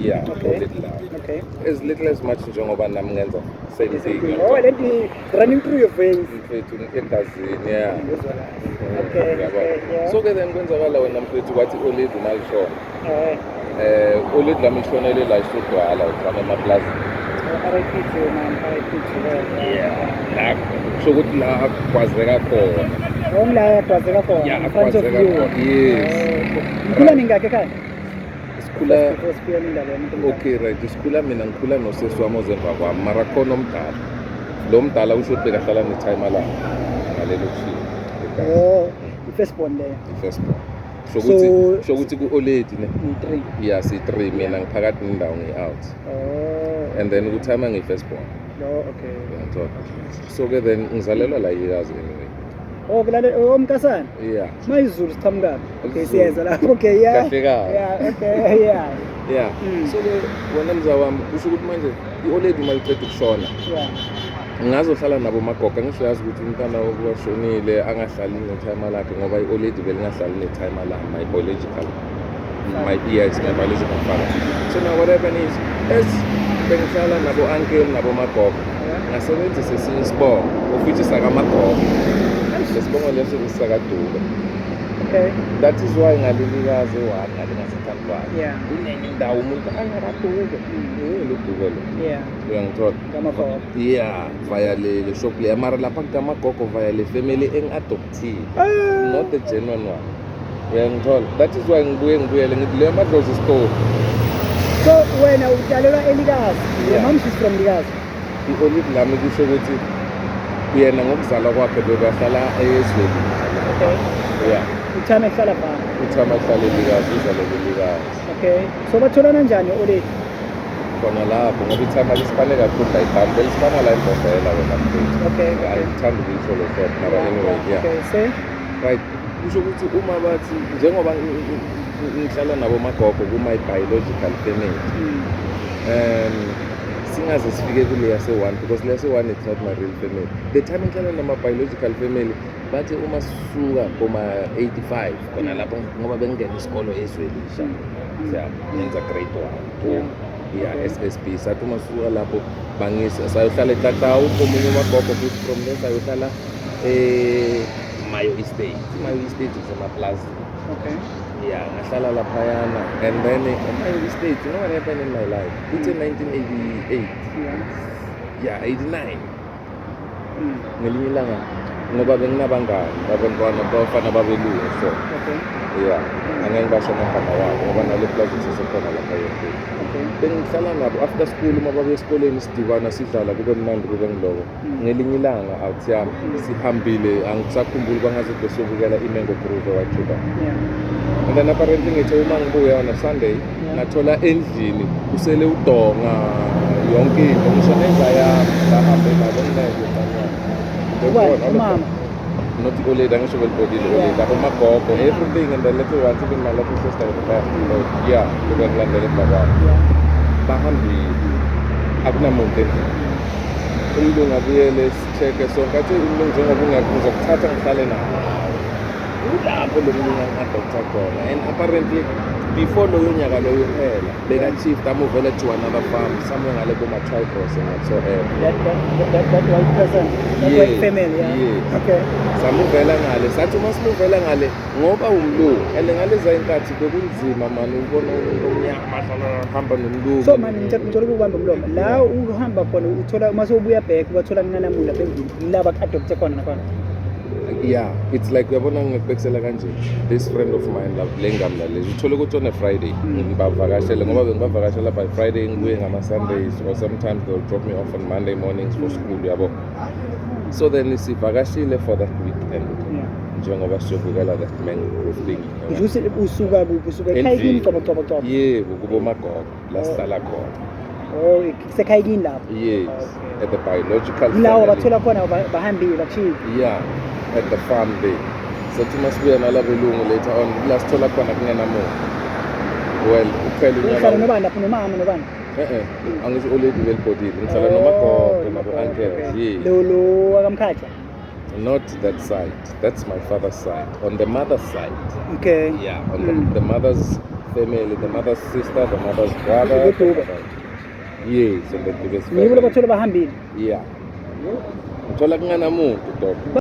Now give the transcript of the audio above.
Yeah. Okay. Olady lami. As little as much njengoba nami ngenza same thing. Oh, lento running through your veins. Mfethu, egazini, yeah. Ngizwa kahle. Okay. Yabo. Okay, yeah. So ke then kwenzakala, wena mfethu, kwathi olady malishona, olady lami lishonele la isudwala uthama emaplazini. Oh, RIP to you, man. RIP to her. Yeah, la kusho ukuthi la akwazeka khona. Oh, la yakwazeka khona. Yeah. In front of Akwazeka you. khona, yes. Oh, okay. Nikhula ningakhi ekhaya? Sikhula Before sifike indaba yomuntu omdala. Okay, right, sikhula, mina ngikhula nosesi wami ozemva kwami, mara khona omdala, lo mdala kusho ukuthi bekahlala netimer lami ngalelo kushini. Oh, i-first born leyo. I-first born. Sho ukuthi sho ukuthi ku-olady ne. Ni-three. Yeah, si-three, mina ngiphakathi nendawo, ngi-out. Oh. And then kutimer ngiyi-first born. Oh, okay. Uyangithola? So ke then ngizalelwa la yikazi anyway. Oh, kulale, oh, mkasana. Yeah. Mayizulu siqhamukaphi? Okay, Izulu. siyeza lapho. Okay, yeah. Kahle kahle. Yeah, okay, yeah. Yeah. So ke wena mza wami, kusho ukuthi manje i-olady uma liceda ukushona, ngazohlala nabo magogo. Ngisho yazi ukuthi umntana washonile angahlali netimer lakhe, ngoba i-olady belingahlali netimer lami, my biological, my, yes, my biological father. So now what happened is, as bengihlala nabo uncle nabo magogo, ngasebenzisa esinye isibongo, of which sakamagogo, lesibongo leso besisakaDube. That is why ngalelikazi one ngale ngasethandlwane kunenye indawo umuntu angakadube lo Dube lo. Uyangithola? Kamagogo. Yeah, via le shop leya, mara lapha kamagogo via le family engi-adoptile, Ah. not the genuine one, uyangithola? That is why ngibuye ngibuyele ngithi leyo madlozi story. So wena utshalelwa elikazi. Your Yeah. mom, she's from Likazi. I-olady lami kusho ukuthi yena ngokuzalwa kwakhe bekahlala ezweni. Yeah. Uthame ehlala pha. Uthama ahlala elikazi, uzalelwe elikazi. Okay. So batholana njani olady? Khona lapho, ngoba itimer lisifane kakhulu la, ibhambi belisifana la eMbombela, wena mfethu. Angithandi ukuyisho lo shop, mara anyway, yeah. Okay, say. Right, kusho ukuthi uma bathi njengoba ngihlala nabo magogo kuma biological family, singaze sifike kule yase-one, because le yase-one, it's not my real family. The time ngihlala nama-biological family, bathi uma sisuka koma-85 khona lapho, ngoba bengingena isikolo eZwelisha, ya, ngenza grade one, boom, yeah. SSB. Sathi uma sisuka lapho bangisa sayohlala eTatawu komunye umagogo, futhi from there sayohlala e-Mayo Estate. I-Mayo Estate isemaplazini. Yeah, ngahlala laphayana, and then eMayo Estate, you know what happened in my life? Kuthe 1988, yeah, 89, ngelinye ilanga, ngoba benginabangani babantwana bafana babelungu, so yeah, angeke ngisho amagama wabo ngoba nale plaza sesekhona lapha yonke. Bengihlala nabo after school, uma babuya esikoleni sidibana, sidlala, kube mnandi, kube ngiloko. Ngelinye ilanga, out yami, sihambile, angisakhumbuli, kwangathi besiyobukela i-Mango Groove eWhite River. And then apparently ngithe uma ngibuya on a Sunday, ngathola endlini kusele udonga, yonke into, ngisho nenja yami bahambe nabo, ngineke. Ubani? Umama? Not i-olady, angisho belibhodile olady, abomagogo, everything, and the little ones, even my little sister was there. Yeah, bebengilandela emva kwami. Bahambile, akunamuntu endlini. Umlungu abuyele, si-check-e sonke, athi umlungu, njengoba ungekho ngizokuthatha ngihlale nawe. Kulapho lo mlungu angi-adopta khona, and apparently before loyo nyaka loyo uphela beka-shift amuvele to another farm somewhere ngale koma-Tricross and whatsoever. That white person, that white family, yeah. Yes. Samuvela ngale, sathi uma simuvela ngale, ngoba umlungu, and ngaleza inkathi bekunzima mani ubona umuntu omnyama ahlala hamba nomlungu. So man, ngicela ukubamba umlomo. La uhamba khona uthola uma sewubuya back bathola kunganamula endlini la baku-adopte khona nakhona. Yeah, it's like, uyabona, ngikubekisela kanje, this friend of mine la le ngamlaleli, uthole ukuthi on a Friday ngibavakashele, ngoba bengibavakashela by Friday, ngibuye ngama-Sundays, or sometimes they'll drop me off on Monday mornings for school, yabo. So then sivakashile for that weekend, njengoba siyobukela that Mango Groove thing. Nje usuka kuphi? Usuka ekhaya kini? Endlini. Cobo cobo cobo. Yebo, kubomagogo la sihlala khona. Oh, kusekhaya kini lapho. Yes. At the biological Yilawo family. bathola khona bahambile bakushiyile. Yeah, at the farm there. Sathi masibuya nalabelungu later on, la sithola khona kungenamuntu. Well, uphela Uhlala unyaka. nobani lapho, nomama nobani? Eh, angisho olady belibhodile, ngihlala nomagogo nabo uncles, yes. Lo wakamkhathwa. Not that side, that's my father's side. On the mother's side. Okay. Yeah, on the mother's family, the mother's sister, the mother's brother. The Dube. Yes, and the Dubes Ngibo family. labathola bahambile. Yeah. Uthola kunganamuntu, dog.